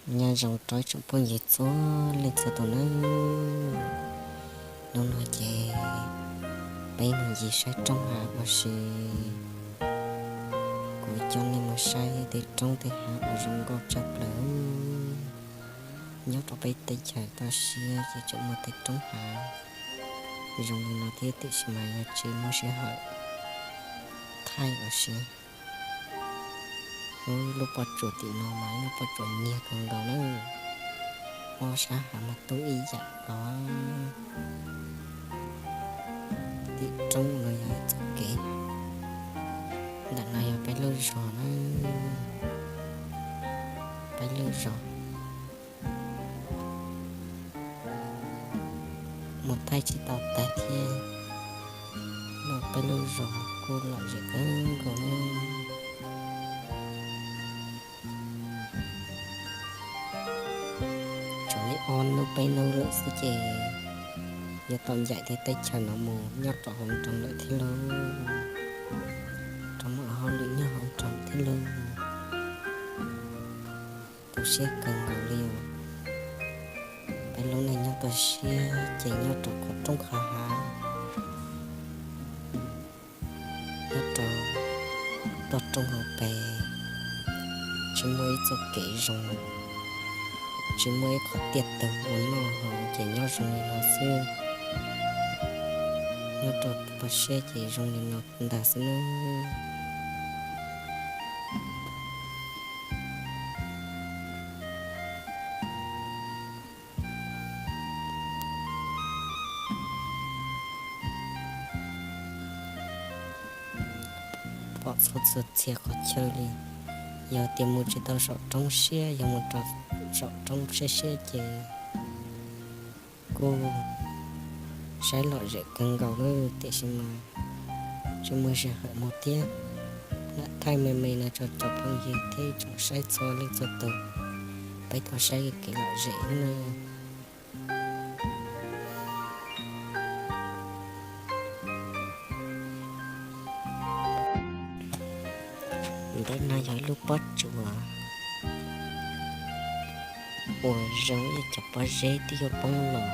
Nyob zoo rau ib tsoom phooj ywg txhua leej txhua tus nawb. Hnub no ces peb mus ncig saib roob hav ua si, kuv coj nej mus saib tej roob tej hav uas zoo nkauj tshaj plaws. Nyob rau peb teb chaws toj siab ces tseem muaj tej roob hav zoo li no thiab, tiam sis mas yog tsis muaj sij hawm thaij ua si. Lub pob tsuas tim no mas lub pob tsuas nyiag kawg nkaus na. Ob sab hav mas tub ib yam los. Tim roob no yog ib txoj kev, ntawm no yog peb lub zos na, peb lub zos. Mus thaij tsis tau tag thiab, no peb lub zos kuj lom zem kawg nkaus na. Tsuas li ob hnub peb hnub lawm xwb ces yuav tau ncaim tej teb chaws no mus nyob rau hauv nroog lawm thiab lauj, rau mus ua hauj lwm nyob hauv nroog thiab lauj. Tu siab kawg nkaus li os. Peb lub neej nyob toj siab ces nyob rau qhov roob qhov hav, nyob rau toj roob hauv pes, tsis muaj ib txoj kev zoo, tsis muaj ib qhov tiaj tug ua noj haus ces nyob zoo li no xwb. Nyob rau toj siab ces zoo li no ntag xwb nawb. Pom txhua txhua txhia qhov chaw li, yog tias mus tsis tau saum roob siab, yog mus rau saum roob siab siab ces kuj saib lom zem kawg nkaus lawm, tiam sis mas tsis muaj sij hawm mus thiab. Lam thaij me me no rau cov phooj ywg thiab tsoom saib txhua leej txhua tus, peb tau saib kev lom zem na. Ntawm no yog ib lub pob tsuas uas zoo ib yam cov pob zeb twb yuav poob los.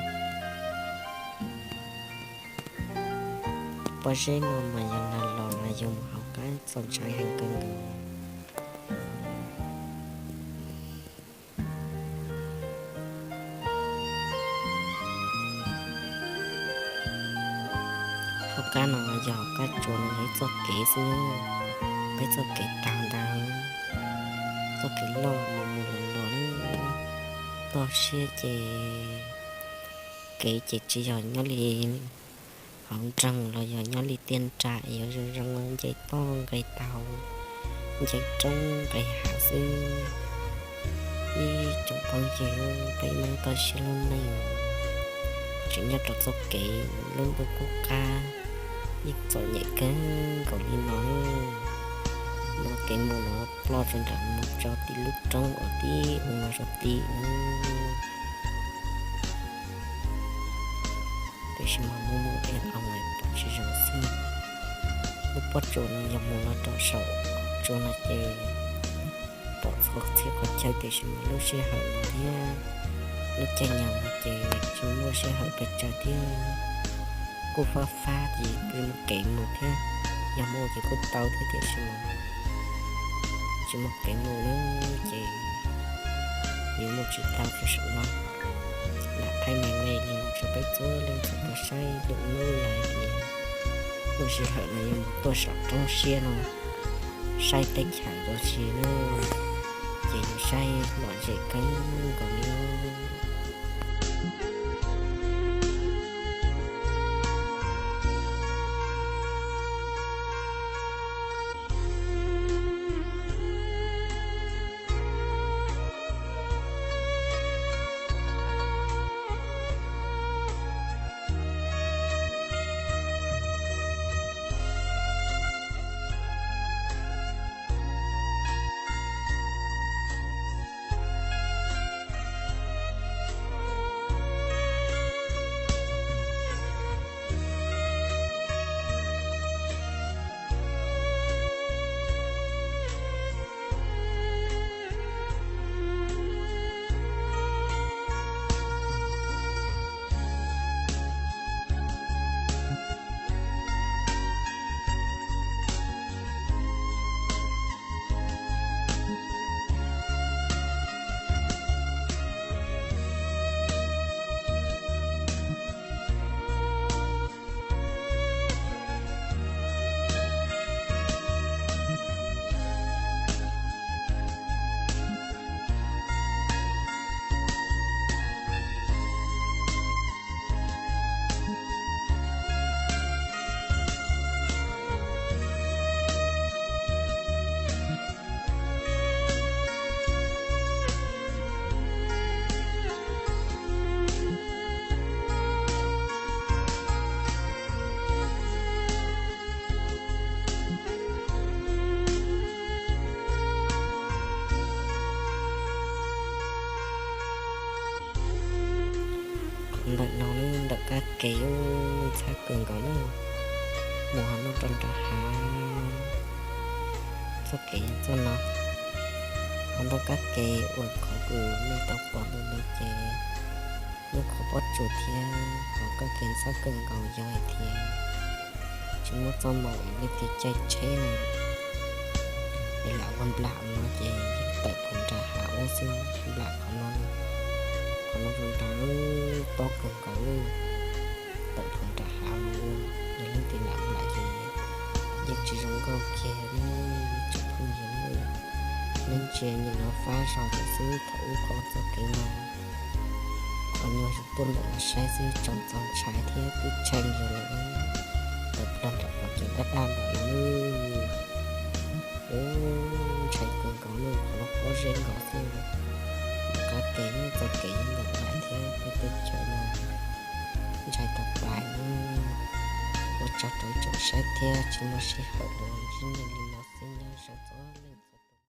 Pob zeb no mas yog nag los mas yog mus hauv qab txaus ntshai heev kawg nkaus. Hauv qab no yog hauv qab tsuas no yog ib txoj kev xwb, peb txoj kev tag ntawd, txoj kev loj mus mus los los toj siab ces kev ces tsis yog nyob li hauv nroog los yog nyob li tiaj nrag es yuav zoo zoo nce toj nqe taug, nce roob nqe hav xwb. Ib tsoom phooj ywg, peb Hmoob toj siab lub neej tseem nyob rau txoj kev lub ntuj qub qab, yeej txom nyem kawg nkaus li no. No kev mus no ploj rau nram mus rau tim lub roob uas tib ua no rau tim no. Tiam sis mas mus mus es pom tsis zoo xwb. Lub pob tsuas no yog mus no rau saum tsua no ces pom txhua txhia qhov chaw, tiam sis mas lub sij hawm no thiab lub caij nyoog no ces tsis muaj sij hawm pes tsawg thiab, kuj fab fab ces tsis muaj kev mus thiab. Yog mus ces kuj tau thiab, tiam sis mas tsis muaj kev mus na ces yuav mus tsis tau rau saum no. Lam thaij me me li no rau peb txhua leej txhua tus saib, lwm hnub yog hais tias muaj sij hawm no yuav mus tuaj saum roob siab no saib teb chaws ua si na, ces yuav saib lom zem kawg nkaus li. Ntawm no ne, ntawm kab ke ntxhab kawg nkaus na, mus ho noj rau nram hav. Txoj kev txoj no, ho ntawm kab ke uas qhov uas nej tau pom ntawm no ces nyob qhov pob tsuas thiab, ho kab ke ntxhab kawg nkaus yog hais tias tsis muaj txoj moo es leej twg caij tsheb na, es lam ua nplam no ces yeej tawm plhuav nram hav ub xwb. Nplam qhov no, qhov no zoo nraug, tob kawg nkaus, tawm plhuav nram hav mus, yog leej twg lam nplam ces yeej tsis zoo nkauj kiag li. Tsoom phooj ywg, nej ntsia nim no fab zog lawm xwb, thaum ub qhov txoj kev no qhov nyuag tuaj ntawm no saib xwb tseem txaus ntshai thiab twb tshee yus lawm. Tawm plhuav nram qhov kev daj daj ntawm no, ntshai kawg nkaus li, qhov no pob zeb nkaus xwb. Kab ke txoj kev yeej ntawm lais thiab tej teb chaws no ntshai tag tais li. Ua tsaug rau tsoom saib thiab tsis muaj sij hawm los ntsib nej li no xwb, nyob zoo txhua leej.